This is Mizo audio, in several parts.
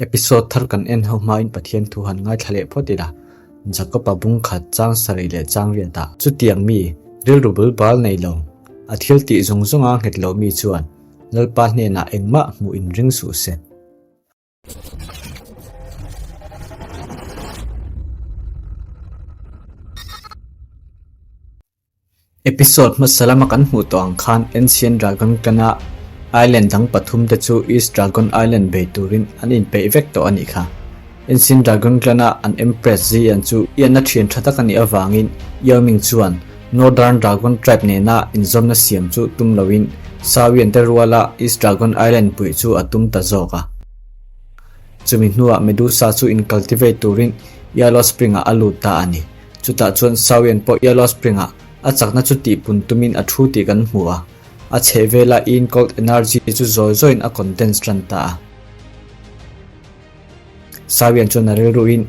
Episode thar kan en ho hmain Pathian thu han ngaithla leh phawt ila, Jakob-a bung khat chang sarih leh chang riatah chutiang mi rilru bul bal nei lo, a thil tih zawng zawnga nghet lo mi chuan Lalpa hnenah engmah hmuh inring suh se. Episode hmasa lama kan hmuh tawh ang khan Ancient Dragon Clan-a island dang pathum te chu East Dragon Island bei turin an inpeih vek tawh a nih kha. Ancient Dragon Clan-a an Empress Ziyan chu ianna thian tha tak a nih avangin Yao Ming chuan Northern Dragon Tribe nena inzawmna siam chu tum loin Sawian te ruala East Dragon Island puih chu a tum ta zawk a. Chumi hnuah Medusa chu in-cultivate turin Yellow Spring-ah a lut ta a ni. Chutah chuan Sawian pawh Yellow Spring-ah a chakna chu tihpun tumin a thu tih kan hmu a, a chhehvela in cold energy chu zawi zawiin a condense tan ta a. Sawian chuan a rilruin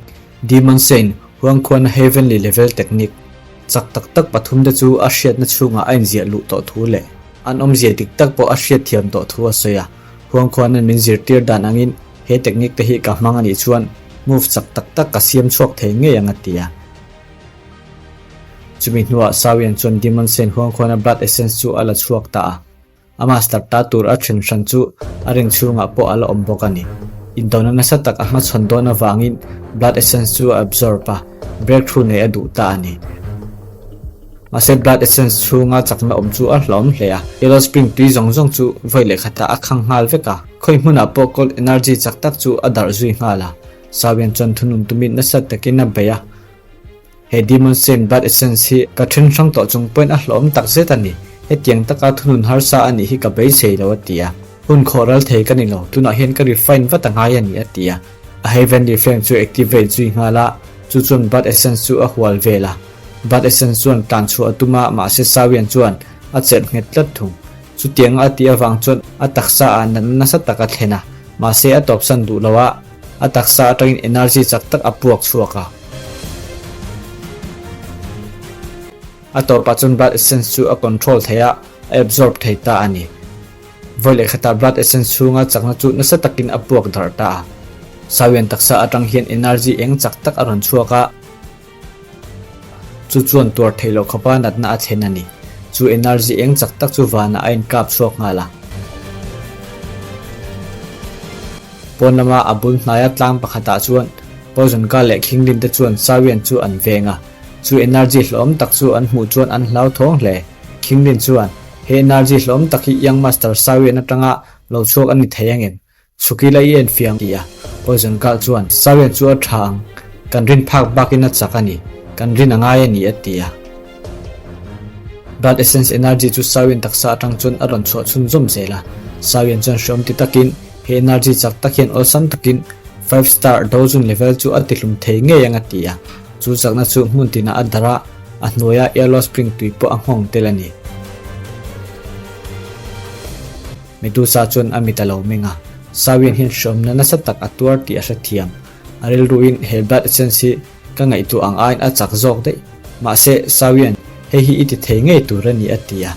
Demon Saint huangkhuana Heavenly Level Technique chak tak tak pathumte chu a hriatna chhungah a inziah luh tawh thu leh an awmzia dik tak pawh a hriatthiam tawh thu a sawi a. Huangkhuanan min zirtir dan angin he technique te hi ka hmang a nih chuan move chak tak tak ka siam chhuak thei ngei ang a ti a. Chumi hnuah Sawian chuan Demon Saint huangkhuana blood essence chu a la chhuak ta a. A master ta tur a then hran chu a ring chhungah pawh a la awm bawk a ni. Indona nasa tak a hmachhawn dawn avangin blood essence chu a absorb a, breakthrough nei a duh ta a ni. Mahse blood essence chhunga chakna awm chu a hlawm hle a, Yellow Spring tui zawng zawng chu vawi leh khatah a khang nghal vek a, khawi hmunah pawh cold energy chak tak chu a darh zui nghal a, Sawian chuan thunun tumin nasa takin a bei a, He Demon Saint blood essence hi ka then hrang tawh chung pawhin a hlawm tak zet a ni, hetiang taka thunun harsa a nih hi ka beisei lo a ti a, hun khawh ral thei ka ni lo, tunah hian ka refine vat a ngai a ni a ti a, a Heavenly Flame chu activate zui nghal a, chu chuan blood essence chu a hual vel a. Blood essence chuan tlan chhuah a tum a, mahse Sawian chuan a chelh nghet tlat thung. Chutianga a tih avang chuan a taksa ah natna nasa tak a thlen a, mahse a tawpsan duh lo a, a taksa atangin energy chak tak a puak chhuak a. A tawpah chuan blood essence chu a control thei a, a absorb thei ta a ni. Vawi leh khatah blood essence chhunga chakna chu nasa takin a puak darh ta a. Sawian taksa atang hian energy eng chak tak a rawn chhuak a. Chu chuan tuar theih loh khawpa natna a thlen a ni. Chu energy eng chak tak chu vanah a inkap chhuak nghal a. Pawn lama a bul hnaia tlang pakhatah chuan Poison Gal leh Khinglin te chuan Sawian chu an veng a. Chu energy hlawm tak chu an hmuh chuan an hlauthawng hle. Khinglin chuan, He energy hlawm tak hi Young Master Sawian atanga lo chhuak a ni thei angem? Chhuki la i en fiang ti a, Poison Girl chuan Sawian chu a tha ang, kan rin phak bakin a chak a ni, kan rin a ngai a ni a ti a. Blood Essence Energy chu Sawian taksa atang chuan a rawn chhuah chhunzawm zel a, Sawian chuan hreawm ti takin he energy chak tak hian awlsam takin Five Star Dojun level chu a tihlum thei ngei ang a ti a, chu chakna chu hmun tinah a darh a, a hnuaia Yellow Spring tui pawh a nghawng tel a ni. Medusa chuan a mit a lo meng a, Sawian hian hreawmna nasa tak a tuar tih a hrethiam. A rilruin he blood essence hi ka ngaihtuah ang aiin a chak zawk daih. Mahse, Sawian, hei hi i ti thei ngei tur a ni a ti a.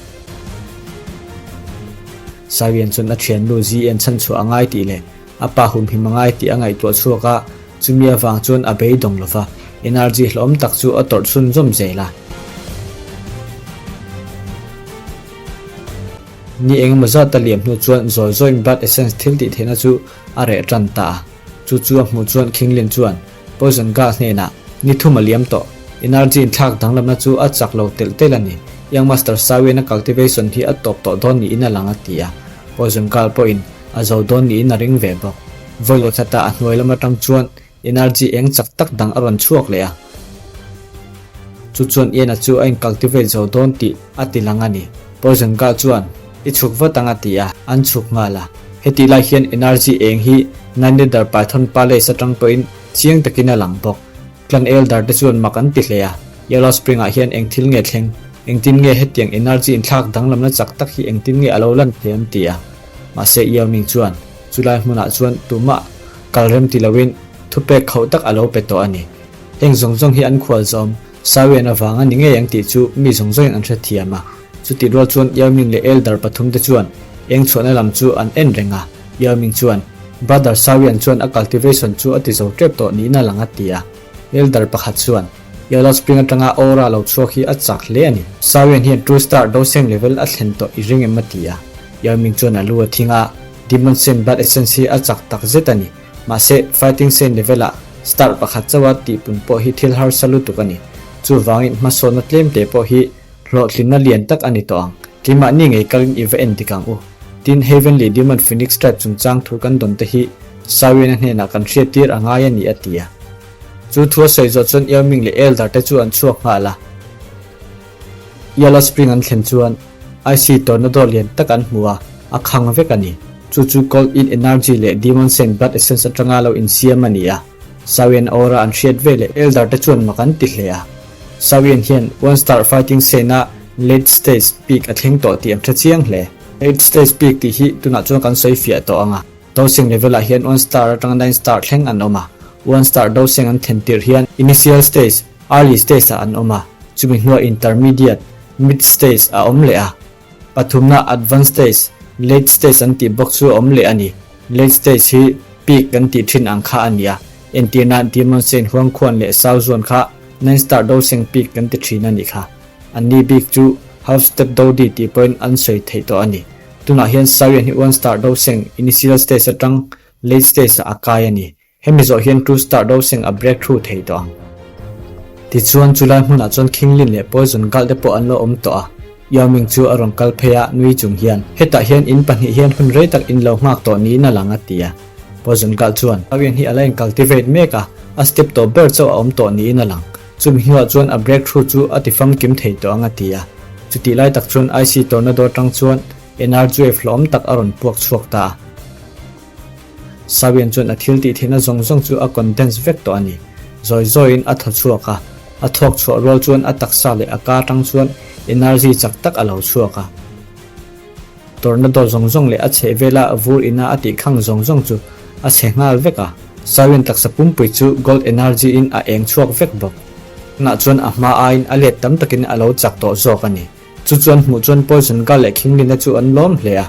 Sawian chuan a thiannu Zi-en chhanchhuah a ngai tih leh a pa humhim a ngai tih a ngaihtuah chhuak a, chumi avang chuan a beidawng lo va, energy hlawm tak chu a tawrh chhunzawm zel a. Ni engemaw zat a liam hnu chuan zawi zawiin blood essence thil tih theihna chu a reh tan ta a. Chu chu a hmuh chuan Khinglin chuan Poison Gas hnenah, Ni thum a liam tawh. Energy inthlak danglamna chu a chak lo telh telh a ni. Young Master Sawian a cultivation hi a tawp tawh dawn niin a lang a ti a. Poison Gal pawhin a zo dawn niin a ring ve bawk. Vawi leh khatah a hnuai lam atang chuan Energy eng chak tak dang a rawn chhuak leh a. Chu chuan Ian-a chu a in-cultivate zo dawn tih a ti lang a ni. Poison Girl chuan, I chhuk vat ang a ti a, an chhuk nghal a. Hetih lai hian energy eng hi Nine Nether Python Palace atang pawhin chiang takin a lang bawk. Clan Elder te chuan mak an ti hle a, Yellow Spring ah hian eng thil nge thleng? Engtin nge hetiang energy inthlak danglamna chak tak hi engtin nge a lo lan thei an ti a. Mahse Yao Ming chuan, Chulai hmunah chuan tumah kal rem ti loin thupek khauh tak a lo pe tawh a ni. Heng zawng zawng hi an khual zawm Sawian avang a ni ngei ang tih chu mi zawng zawngin an hrethiam a. Chutih rual chuan Yao Ming leh Elder pathum te chuan eng chhuahna lam chu an en reng a. Yao Ming chuan, Brother Sawian chuan a cultivation chu a ti zo tep tawh niin a lang a ti a. Elder pakhat chuan, Yellow Spring atanga aura lo chhuak hi a chak hle a ni. Sawian hian True Star Doseng level a thlen tawh i ring em a ti a. Yao Ming chuan a lu a thing a, Demon Saint Blood Essence hi a chak tak zet a ni. Mahse, Fighting Saint level ah star pakhat chauha tihpun pawh hi thil harsa lutuk a ni. Chuvangin hmasawnna tlemte pawh hi Hlawhtlinna lian tak a ni tawh ang. Keimahni ngei kalin i va en dik ang u. Tin, Heavenly Demon Phoenix Tribe chungchang thu kan dawn te hi Sawina hnenah kan hriattir a ngai a ni a ti a. Chu thu a sawi zawh chuan Yao Ming leh Elder te chu an chhuak nghal a. Yellow Spring an thlen chuan Icy Tornado lian tak an hmu a, a khang vek a ni. Chu chu Cold Yin Energy leh Demon Saint Blood Essence atanga lo insiam a ni a. Sawian aura an hriat veleh Elder te chuan mak an ti hle a. Sawian hian One Star Fighting Scene-a Late Stage Peak a thleng tawh tih an hre chiang hle. Late Stage Peak tih hi tunah chuan kan sawi fiah tawh ang a. Dosing level-ah hian One Star atanga Nine Star thleng an awm a. One Star dosing an thlen tirh hian Initial Stage, Early Stage-ah an awm a, chumi hnuah Intermediate, Mid Stage a awm leh a. Pathumna Advanced Stage, Late Stage an tih bawk chu a awm leh a ni. Late Stage hi Peak kan tih thin ang kha a ni a. Entirna Demon Saint Huang Khuan leh Sao Zuan kha Nine Star Doseng Peak kan ti thin a nih kha. An ni bik chu Half Step Dodi tih pawhin an sawi theih tawh a ni. Tunah hian Sawian hi One Star Doseng Initial Stage atang Late Stage ah a kai a ni. Hemi zawh hian Two Star Doseng a break through thei tawh ang. Tichuan chulai hmunah chuan Khinglin leh Poison Gal te pawh an lo awm tawh a. Yao Ming chu a rawn kal phei a, nui chung hian, Hetah hian in pahnih hian hun rei tak in lo nghak tawh niin a lang a ti a. Poison Gal chuan, Awian hi a la in cultivate mek a, a step tawp ber chauh a awm tawh niin a lang. Chumi hnuah chuan a breakthrough chu a ti famkim thei tawh ang a ti a. Chutih lai tak chuan IC Tornado atang chuan energy wave hlawm tak a rawn puak chhuak ta a. Sawian chuan a thil tih theihna zawng zawng chu a condense vek tawh a ni. Zawi zawiin a thaw chhuak a, a thawk chhuah rual chuan a taksa leh a ka atang chuan energy chak tak a lo chhuak a. Tornado zawng zawng leh a chheh vela vur ina a tih khang zawng zawng chu a chhe nghal vek a. Sawian taksa pumpui chu gold energy in a eng chhuak vek bawk. Tunah chuan a hma aiin a let tam takin a lo chak tawh zawk a ni. Chu chuan hmuh chuan Poison Gal leh Khinglina chu an lawm hle a.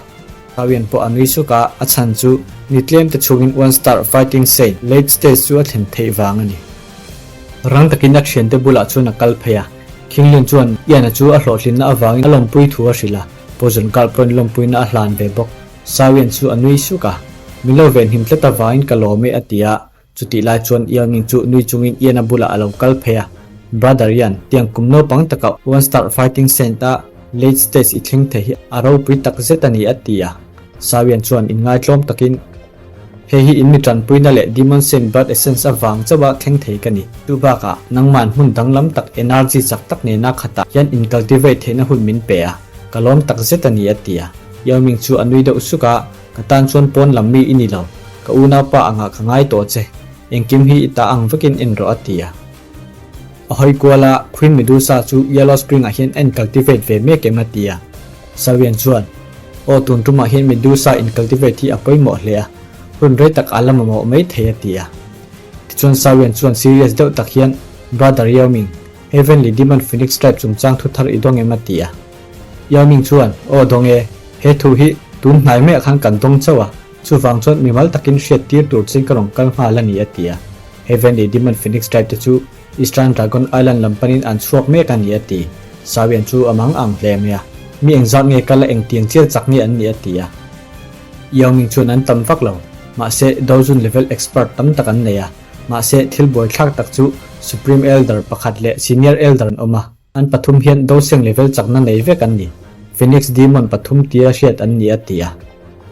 Tawian pawh a nui suk a, a chhan chu ni tlem te chhungin One Star Fighting Saint late stage chu a thlen theih vang a ni. Rang takin a thiante bulah chuan a kal phei a, Khinglin chuan Ian-a chu a hlawhtlinna avangin a lawmpui thu a hrilh a, Poison Gal pawhin lawmpuina a hlan ve bawk. Sawian chu a nui suk a, Min lo venhim tlat avangin ka lawm e a ti a, Chutih lai chuan Yao Ming chu nui chungin Ian-a bulah a lo kal phei a, Brother Ian, tiang kum naupang taka One Star Fighting Saint a late stage i thleng thei hi a ropui tak zet a ni a ti a. Sao Ian chuan inngaitlawm takin, Hei hi in mi tanpuina leh Demon Saint Blood Essence avang chauha thleng thei ka ni. Chu bakah nangman hmun danglam tak energy chak tak nena khatah hian in cultivate theihna hun min pe a, ka lawm tak zet a ni a ti a. Yao Ming chu a nui deuh suk a, Ka tan chuan pawn lam mi i ni lo, ka unaupa angah ka ngai tawh che, engkim hi i ta ang vekin en rawh a ti a. A hawi kual a, Queen Medusa chu Yellow Spring ah hian a in cultivate ve mek em a ti a. Sawian chuan, Aw tun tumah hian Medusa in cultivate hi a pawimawh hle a, hun rei tak a la mamawh mai thei a ti a. Tichuan Sawian chuan serious deuh tak hian, Brother Yao Ming, Heavenly Demon Phoenix Tribe chungchang thu thar i dawng em a ti a. Yao Ming chuan, Aw dawng e, he thu hi tun hnai maiah khan kan dawng chauh a, chuvang chuan mimal takin hriat tir tur chin ka rawn kal nghal a ni a ti a. Heavenly Demon Phoenix Tribe te chu Eastern Dragon Island lam panin an chhuak mek a ni a ti. Sawian chu a mang ang hle mai a, mi engzat nge kal a engtiang chial chak nge an ni a ti a. Yao Ming chuan an tam vak lo, mahse Dozun level expert tam tak an nei a, mahse thil buaithlak tak chu Supreme Elder pakhat leh Senior Elder an awm a. An pathum hian Doseng level chakna nei vek an ni. Phoenix Demon pathum tia hriat an ni a ti a.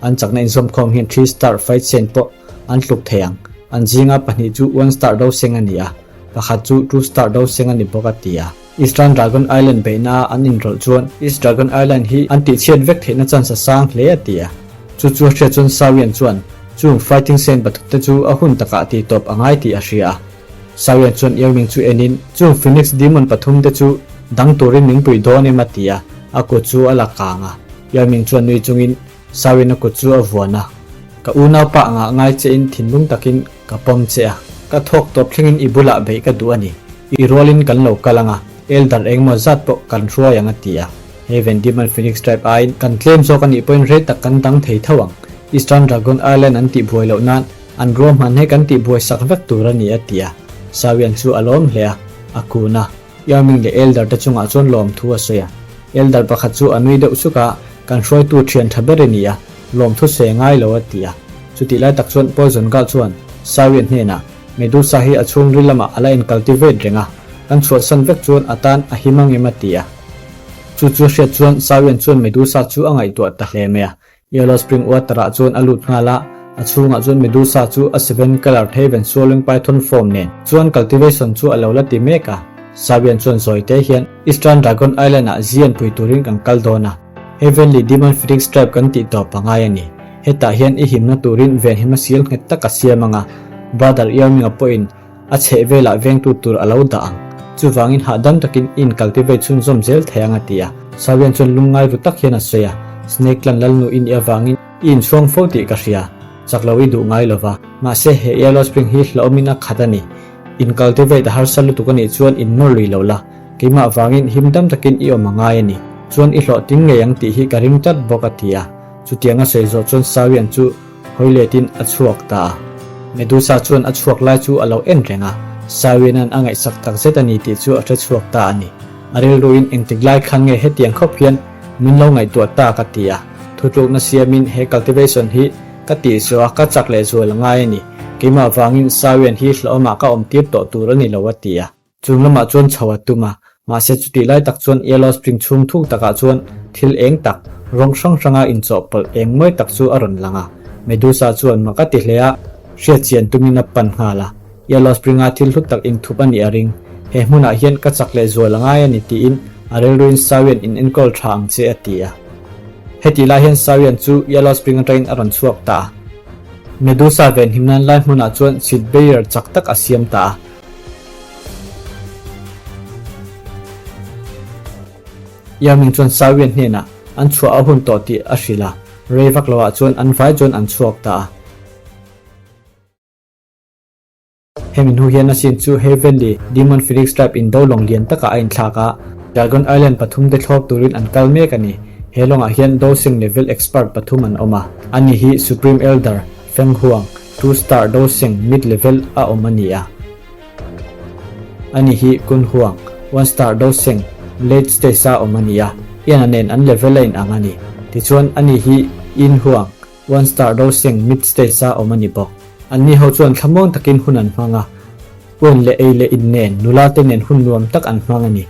An chakna inzawmkhawm hian Three Star Fight Sen pawh an tluk thei ang. An zinga pahnih chu One Star Doseng a ni a, pakhat chu Two Star Doseng a ni bawk a ti a. Eastern Dragon Island beihna a an inrawlh chuan East Dragon Island hi an tihchhiat vek theihna chance a sang hle a ti a. Chu chu a hriat chuan Sawian chuan chung Fighting Sen pathum te chu a hun takah tihtawp a ngai tih a hria a. Sawian chuan Irving chu enin, Chung Phoenix Demon pathum te chu dang turin min pui dawn em a ti a, a kut chu a la kang a. Irving chuan nui chungin Sawian a kut chu a vuan a, Ka unaupa angah ngai chein thinlung takin ka pawm che a, ka thawk tawp thlengin i bulah beih ka duh a ni. I rualin kan lo kal ang a, Elder engemaw zat pawh kan hruai ang a ti a. Heaven Demon Phoenix Tribe aiin kan tlem zawk a nih pawhin rei tak kan dang thei tho ang. Eastern Dragon Island an tihbuai loh nan an ruahman hi kan tihbuai sak vek tur a ni a ti a. Sawian chu a lawm hle a, a kun a. Yao Ming leh Elder te chungah chuan lawmthu a sawi a. Elder pakhat chu a nui deuh suk a, Kan hruaitu thian tha ber i ni a, lawmthu sawi ngai lo a ti a. Chutih lai tak chuan Poison Girl chuan Sawian hnenah, Medusa hi a chhungril lamah a la incultivate reng a, kan chhuahsan vek chuan a tan a him angem a ti a. Chu chu hriat chuan Sawian chuan Medusa chu a ngaihtuah ta hle mai a. Yellow Spring Water ah chuan a lut nghal a, a chhungah chuan Medusa chu a seven colour Heaven Swallowing Python form nen chuan cultivation chu a lo la ti mek a. Sawian chuan zawi te hian Eastern Dragon Island ah zian pui turin kan kal dawn a, Heavenly Demon Phoenix Tribe kan tih tawp a ngai a ni. Hetah hian i himna turin venhimna sil nghet tak a siam ang a, Brother Yao-Ming-a pawhin A chheh velah vengtu tur a lo dah ang. Chuvangin hahdam takin i incultivate chhunzawm zel thei ang a ti a. Sawian chuan lungngai ru tak hian a sawi a, Snake Clan lalnu i nih avangin i inchhuang fo tih ka hria. Chak lo i duh ngai lo va. Mahse he Yellow Spring hi hlauhawmin a khat a ni. Incultivate a harsa lutuk a nih chuan innawr lui lo la. Keimah vangin himdam takin i awm a ngai a ni. Chuan i hlawhtling ngei ang tih hi ka ring tlat bawk a ti a. Chutiang a sawi zawh chuan Sawian chu Hawi letin a chhuak ta a. Medusa chuan a chhuak lai chu a lo en reng a, Sawianan a ngaihsak tak zet a ni tih chu a hre chhuak ta a ni. A rilruin engtik lai khan nge hetiang khawp hian min lo ngaihtuah ta ka ti a. Thutlukna siamin he cultivation hi ka tih zawh a ka chak leh zual a ngai a ni. Keimah vangin Sawian hi hlauhawmah ka awm tir tawh tur a ni lo a ti a. Chung lamah chuan chho a tum a, mahse chutih lai tak chuan Yellow Spring chhung thuk takah chuan thil eng tak, rawng hrang hranga inchawhpawlh eng mawi tak chu a rawn lang a. Medusa chuan mak a ti hle a, hriat chian tumin a pan nghal a. Yellow Spring-a thil hlu tak inthup a nih a ring. He hmunah hian ka chak leh zual a ngai a ni tiin a rilruin Sawian in enkawl tha ang che a ti a. Hetih lai hian Sawian chu Yellow Spring atangin a rawn chhuak ta a. Medusa venhim nan lai hmunah chuan seat barrier chak tak a siam ta a. Yao Ming chuan Sawian hnenah an chhuah a hun tawh tih a hrilh a, rei vak loah chuan an vai chuan an chhuak ta a. Hemi hnu hian a sin chu Heavenly Demon Phoenix Tribe indo lawng lian takah a inthlak a, Dragon Island pathumte thlawp turin an kal mek a ni. He lawngah hian Dosing level expert pathum an awm a, ani hi Supreme Elder, Feng Huang, Two Star Dosing mid level a awm a ni a. Ani hi Kun Huang, One Star Dosing, late stage a awm a ni a, Ian-a nen an level a inang a ni. Tichuan, ani hi Yin Huang, One Star Dosing, mid stage a awm a ni bawk. Anni ho chuan thlamuang takin hun an hmang a, uan leh ei leh in nen, nula te nen hun nuam tak an hmang a ni.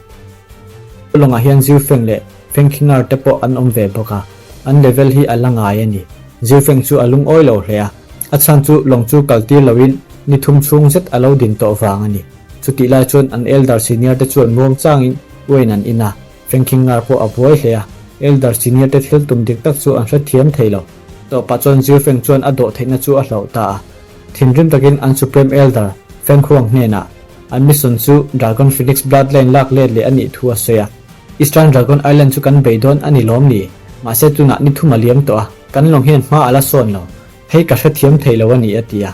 Lawngah hian Ziu Feng leh Feng Khingar te pawh an awm ve bawk a, an level hi a la ngai a ni. Ziu Feng chu a lungawi lo hle a, a chhan chu lawng chu kal tir loin ni thum chhung zet a lo din tawh vang a ni. Chutih lai chuan an elder senior te chuan muang changin uain an in a, Feng Khingar pawh a buai hle a, elder senior te thil tum dik tak chu an hrethiam thei lo. Tawpah chuan Ziu Feng chuan a dawh theihna chu a hloh ta a. Thinrim takin an Supreme Elder, Feng Huang hnenah an mission chu Dragon Phoenix Bloodline lak let leh a nih thu a sawi a. Eastern Dragon Island chu kan bei dawn a ni lawm ni? Mahse tunah ni thum a liam tawh a, kan lawng hian hma a la sawn lo. Hei ka hrethiam thei lo a ni a ti a.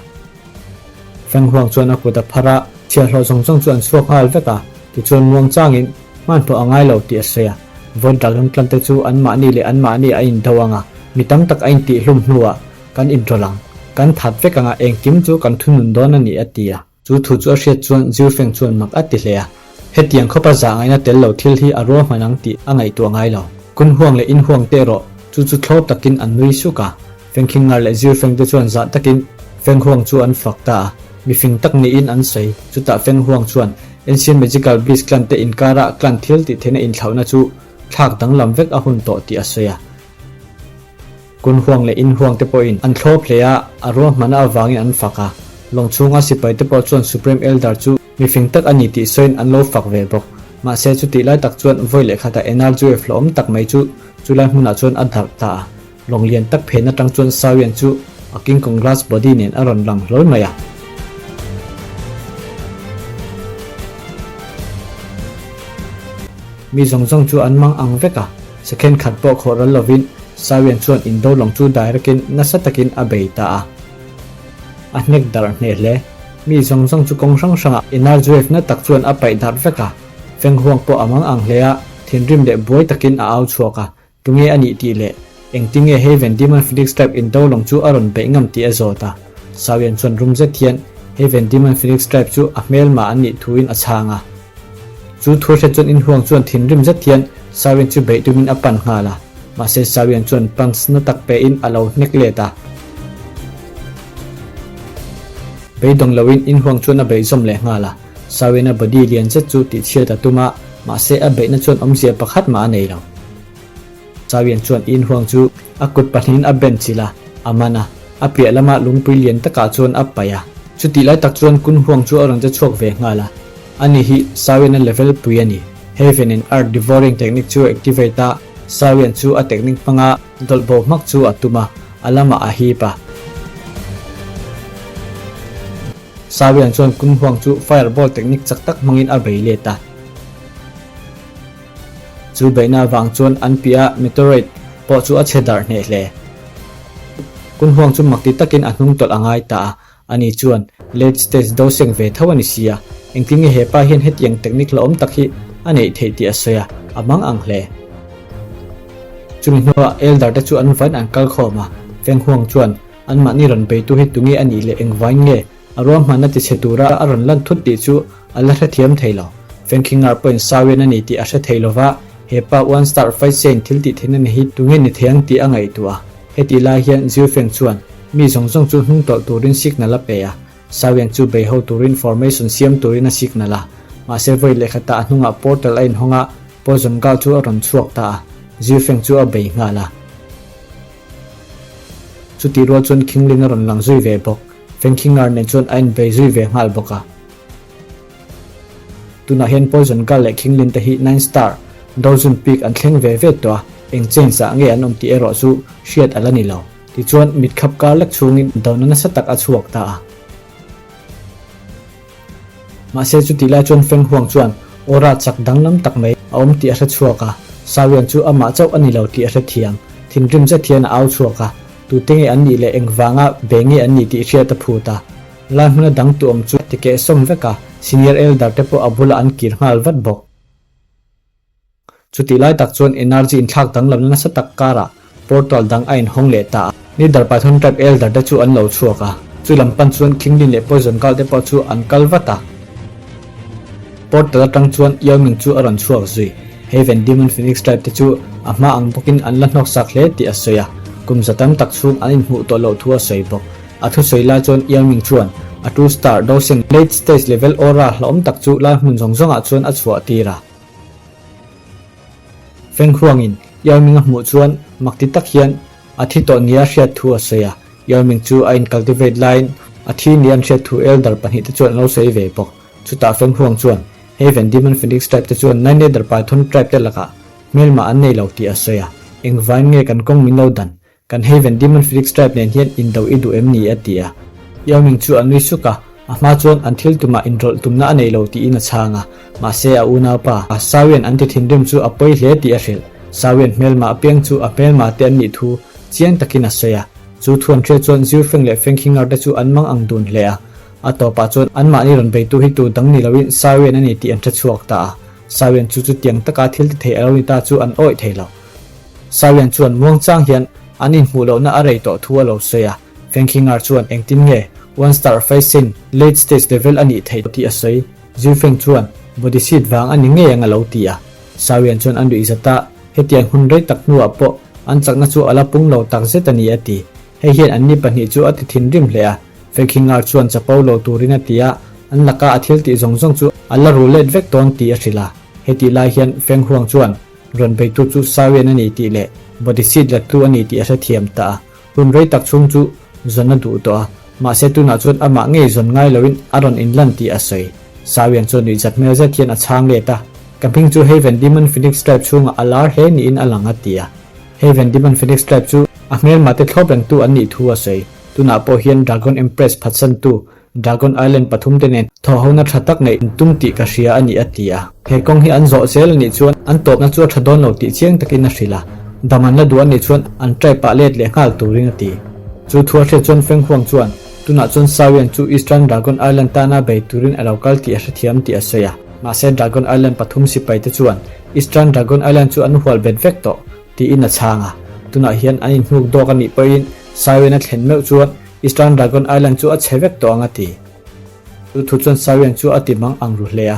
Feng Huang chuan a kut a phar a, chhiahhlawh zawng zawng chu an chhuak nghal vek a, tichuan muang changin hmanhmawh a ngai lo tih a sawi a. Void Dragon Clan te chu anmahni leh anmahni a indo ang a, mi tam tak a intihhlum hnuah Kan inṭawlh ang. Kan that vek anga engkim chu kan thunun dawn a ni a ti a. Chu thu chu a hriat chuan Ziu Feng chuan mak a ti hle a. Hetiang khawpa zah ngaihna tel lo thil hi a ruahman ang tih a ngaihtuah ngai lo. Kun huang leh in huang te erawh chu chu thlawp takin an nui suk a. Feng Khingar leh Ziu Feng te chuan zah takin Feng Huang chu an fak ta a. Mifing tak niin an sawi. Chutah Feng Huang chuan Ancient Magical Beast Clan te inkara clan thil tih theihna inthlauhna chu thlak danglam vek a hun tawh tih a sawi a. Kun huang leh in huang te pawhin an thlawp hle a, a ruahmana avangin an fak a. Lawng chhunga sipai te pawh chuan Supreme Elder chu mifing tak a ni tih sawiin an lo fak ve bawk. Mahse chutih lai tak chuan vawi leh khatah energy wave hlawhawm tak mai chu chulai hmunah chuan a darh ta a. Lawng lian tak phen atang chuan Sawian chu a King Kong glass body nen a rawn lang hlawl mai a. Mi zawng zawng chu an mang ang vek a, second khat pawh khawh ral lovin Sawian chuan indo lawng chu direct-in nasa takin a bei ta a. A hnek darh hneh hle. Mi zawng zawng chu kawng hrang hrangah energy wave na tak chuan a paih darh vek a. Feng huang pawh a mang ang hle a, thinrim leh buai takin a au chhuak a, tunge a nih tih leh. Engtinge Haven Demon Phoenix Tribe indo lawng chu a rawn beih ngam tih a zawt a. Sawian chuan rum zet hian Haven Demon Phoenix Tribe chu a hmelma an nih thuin a chhang a. Chu thu hre chuan inhuang chuan thinrim zet hian Sawian chu beih tumin a pan nghal a. Mahse Sawian chuan punch na tak pehin a lo hnek let a. Beidawng loin inhuang chuan a beih zawm leh nghal a. Sawian a body lian zet chu tihchhiat a tum a, mahse a beihna chuan awmzia pakhat mah a nei lo. Chawian chuan inhuang chu a kut pahnihin a ben chilh a, a man a, a piah lama lungpui lian takah chuan a paih a. Chutih lai tak chuan Kunhuang chu a rawn che chhuak ve nghal a, ani hi Sawian-a level pui a ni. Heaven and Earth Devouring technique chu a activate a, Sawian chu a technique hmanga dawlh bo hmak chu a tum a, a lamah a hip a. Sawian chuan Kunhuang chu Fireball technique chak tak hmangin a bei let a. Chu beihna avang chuan an piah meteorite pawh chu a chhe darh hneh hle. Kunhuang chu makti takin a hnung tawlh a ngai ta a, ani chuan late stage do seng ve tho a ni si a, engtin nge hepa hian hetiang technique hlauhawm tak hi a neih theih tih a sawi a, a mang ang hle. Chumi hnuah elder te chu an vain an kal khawm a, Fenghuang chuan anmahni rawn beitu hi tunge a nih leh engvain nge A ruahmanna tichhe tura a rawn lan thut tih chu a la hrethiam thei lo. Fengkhingar pawhin Sawian a ni tih a hre thei lo va, he pa One Star Fight Chain thil tih theihna ni hi tunge ni thei ang tih a ngaihtuah a. Hetih lai hian Zhu Feng chuan mi zawng zawng chu hnung tawlh turin signal a pe a, Sawian chu bei ho turin formation siam turin a signal a. Mahse vawi lehkhatah a hnungah portal a inhawng a, Poison Gal chu a rawn chhuak ta a, Zhu Feng chu a bei nghal a. Chutih rual chuan Qinglin a rawn lang zui ve bawk. Fengkhingar nen chuan a inbei zui ve nghal bawk a. Tunah hian Poison Girl leh Qinglin te hi Nine Star, Dojun Peak an thleng ve ve tawh a, eng change ah nge an awm tih erawh chu hriat a la ni lo. Tichuan, mitkhap kar lek chhungin dona nasa tak a chhuak ta a. Mahse chutih lai chuan Feng Huang chuan aura chak danglam tak mai a awm tih a hre chhuak a, Sawian chu amah chauh a ni lo tih a hre thiam. Thinrim zet hian a au chhuak a, tute nge an nih leh engvanga be nge an nih tih hriat a phut a. Lai hmuna dang tu awm chu a ti keh sawm vek a, senior elder te pawh a bulah an kir nghal vat bawk. Chutih lai tak chuan energy inthlak danglamna nasa tak karah portal dang a inhawng leh ta a. Leader Python Tribe Elder te chu an lo chhuak a, chu lam pan chuan Qinglin leh Poison Girl te pawh chu an kal vat a. Portal atang chuan Yao Ming chu a rawn chhuak zui. Heaven Demon Phoenix Tribe te chu a hma ang bawkin an la hnawksak hle tih a sawi a, kum za tam tak chhung an inhmuh tawh loh thu a sawi bawk. A thusawi lai chuan Yao Ming chuan a two star Dosing late stage level aura hlauhawm tak chu lai hmun zawng zawngah chuan a chhuah tir a. Feng Huangin Yao Ming a hmuh chuan mak ti tak hian a thi tawh nia hriat thu a sawi a. Yao Ming chu a incultivate laiin a thi nia an hriat thu elder pahnihte chuan an lo sawi ve bawk. Chutah Feng Huang chuan Heaven Demon Phoenix Tribe te chuan Nine Nether Python Tribe te lakah hmelma an nei lo tih a sawi a. Engvain nge kan kawng min lo dan? Kan Haven Demon Felix Tribe nen hian indo i duh em ni? a ti a. Yao Ming chu a nui suk a, a hma chuan an thil tumah inrawlh tumna a nei lo tiin a chhang a. Mahse a unaupa, Sawian an ti thinrim chu a pawi hle tih a hrilh. Sawian hmelma apiang chu a hmelma te an nih thu chiang takin a sawi a. Chu thuan hria chuan Zhu Feng leh Feng Qingar te chu an mang ang dun hle a. A tawpah chuan anmahni rawn beitu hi tu dang ni loin Sawian a ni tih an hre chhuak ta a. Sawian chu chutiang taka thil ti thei a lo ni ta chu an awih thei lo. Sawian chuan muangchang hian an inhmuh lohna a rei tawh thu a lo sawi a, Fengkhingar chuan engtin nge One Star Facing late stage level a nih theih tih a sawi. Zufeng chuan body seat vang a ni ngei ang a lo ti a. Sawian chuan a nuih zat a, hetiang hun rei tak hnuah pawh an chakna chu a la pung lo tak zet a ni a ti. Hei hian anni pahnih chu a ti thinrim hle a, Fengkhingar chuan chapo lo turin a ti a, an laka a thil tih zawng zawng chu a la ru let vek dawn tih a hrilh a. Hetih lai hian Fenghuang chuan Rawn beitu chu Sawian a ni tih leh body seat lattu a ni tih a hrethiam ta a. Hun rei tak chhung chu zawn a duh tawh a, mahse tunah chuan amah ngei zawn ngai loin a rawn inlan tih a sawi. Sawian chuan nuihzat hmel zet hian a chhang let a, Ka hming chu Haven Demon Phoenix Tribe chhungah a lar hle niin a lang a ti a. Haven Demon Phoenix Tribe chu a hmelmate thlawp rengtu an nih thu a sawi. Tunah pawh hian Dragon Empress phatsantu Dragon Island pathum te nen thawhhona tha tak neih an tum tih ka hria a ni a ti a. He kawng hi an zawh zel a nih chuan an tawpna chu a tha dawn lo tih chiang takin a hrilh a, dam an la duh a nih chuan an tribe ah let leh nghal turin a ti. Chu thu a hriat chuan Feng Huang chuan tunah chuan Sawian chu Eastern Dragon Island tana bei turin a lo kal tih a hrethiam tih a sawi a. Mahse Dragon Island pathum sipai te chuan Eastern Dragon Island chu an hual bet vek tawh tiin a chhang a. Tunah hian an inhnuk dawk a nih pawhin Siren a thlen meuh chuan Eastern Dragon Island chu a chhe vek tawh ang a ti. Chu thu chuan Siren chu a ti mang ang ru hle a.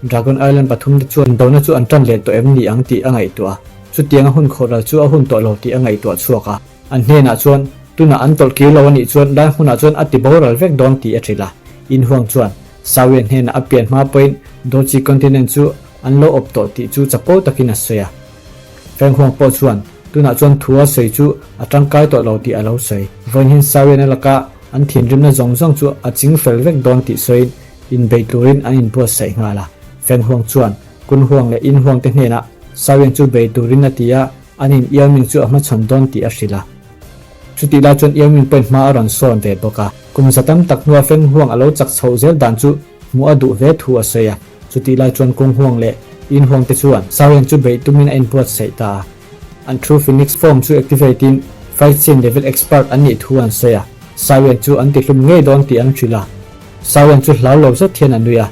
Dragon Island pathumte chuan indona chu an tan leh tawh em ni ang tih a ngaihtuah a. Chutiang a hun khawhral chu a hun tawh lo tih a ngaihtuah chhuak a. An hnenah chuan tunah an tawlh kir lo a nih chuan lai hmunah chuan a ti boral vek dawn tih a hrilh a. Inhuang chuan Sawian hnenah a pian hma pawhin Dochi Continent chu an lo awp tawh tih chu chapo takin a sawi a. Fenghuang pawh chuan tunah chuan thu a sawi chu a tangkai tawh lo tih a lo sawi. Vawiin hian Sawian a laka an thinrimna zawng zawng chu a ching fel vek dawn tih sawiin inbei turin an inbuatsaih nghal a. Fenghuang chuan Kunhuang leh Inhuang te hnenah Sawian chu bei turin a ti a, An in Yao-Ming chu a hmachhawn dawn tih a hrilh a. Chutih lai chuan Yao-Ming pawhin hma a rawn sawn ve bawk a. Kum za tam tak hnua Feng Huang a lo chak chhoh zel dan chu hmuh a duh hle thu a sawi a. Chutih lai chuan Kung Huang leh Yin Huang te chuan Zhao Yan chu beih tumin a inbuatsaih ta a. An True Phoenix form chu activate in Fight Scene level expert an nih thu an sawi a. Zhao Yan chu an tihlum ngei dawn tih an hrilh a. Zhao Yan chu hlau lo zet hian a nui a.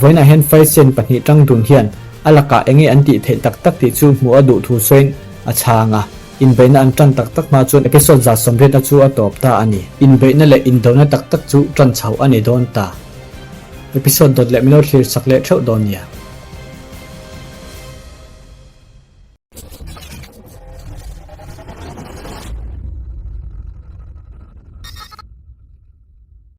Vawiinah hian Faisen pahnih tang dun hian a lakah enge an tih theih tak tak tih chu hmuh a duh thu sawiin a chhang a. Inbeihna an tan tak tak hma chuan episode 180 chu a tawp ta a ni. Inbeihna leh indona tak tak chu tan chho a ni dawn ta. Episode dawt leh min lo thlir sak leh theuh dawn nia.